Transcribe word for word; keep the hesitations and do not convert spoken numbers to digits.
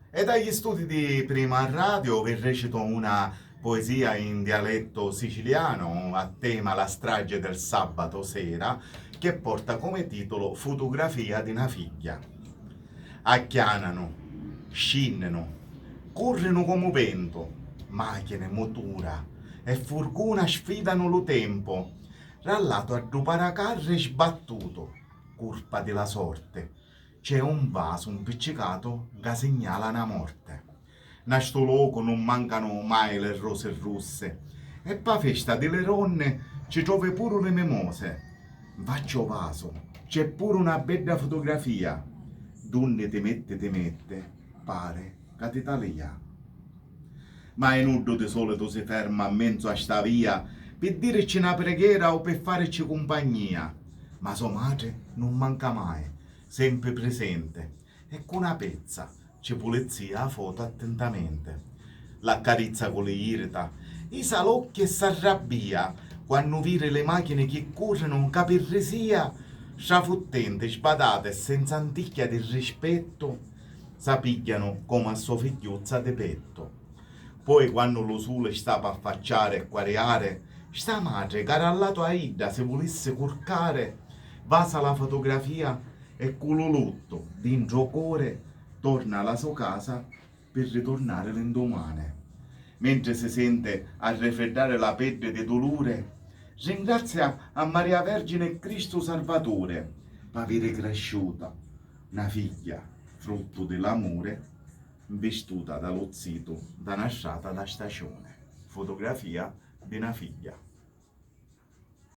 E dagli studi di Prima Radio vi recito una poesia in dialetto siciliano a tema la strage del sabato sera, che porta come titolo Fotografia di na figghia. Acchiananu, scinnenu, currinu comu ventu, machine, mutura e furguna sfidanu lu tempu. Ra latu a ddu paracarri sbattutu, curpa di la sorti, c'è un vasu mpiccicatu ca signala na morti. Na stu locu nun mancanu mai li rosi russi, e pâ festa di li ronni ci trovi puru li mimose. Nfacci ô vasu c'è puru na bedda fotografia, dunni ti metti ti metti, pari ca ti talìa. Mai nuddu di solitu si ferma mmenzu a sta via pi dirici na prighera o pi farici cumpagnia, ma so matri nun manca mai, sempri prisenti, e cu na pezza ci pulizzìa a fotu attintamenti. L'accarizza cu li jìrita, isa l'occhi e s'arrabbìa quannu viri li machini chi currinu ca pi risìa, strafuttenti, sbadati e senza anticchia di rispettu, sâ pìgghianu comu a so figghiuzza di pettu. Poi quannu lu suli sta p'affacciari e quariari, sta matri ca ra latu a idda si vulissi curcari, vasa la fotografia e cu lu luttu dintru ô cori torna a la so casa pi riturnari lindumani. Mentri si senti a rifriddari la peddi di duluri, ringrazia a Maria Vergini e Cristu Sarvaturi p'aviri crisciuta na figghia fruttu di l'amuri, nvistuta da lu zitu nta na strata da staciuni. Fotografia di na figghia.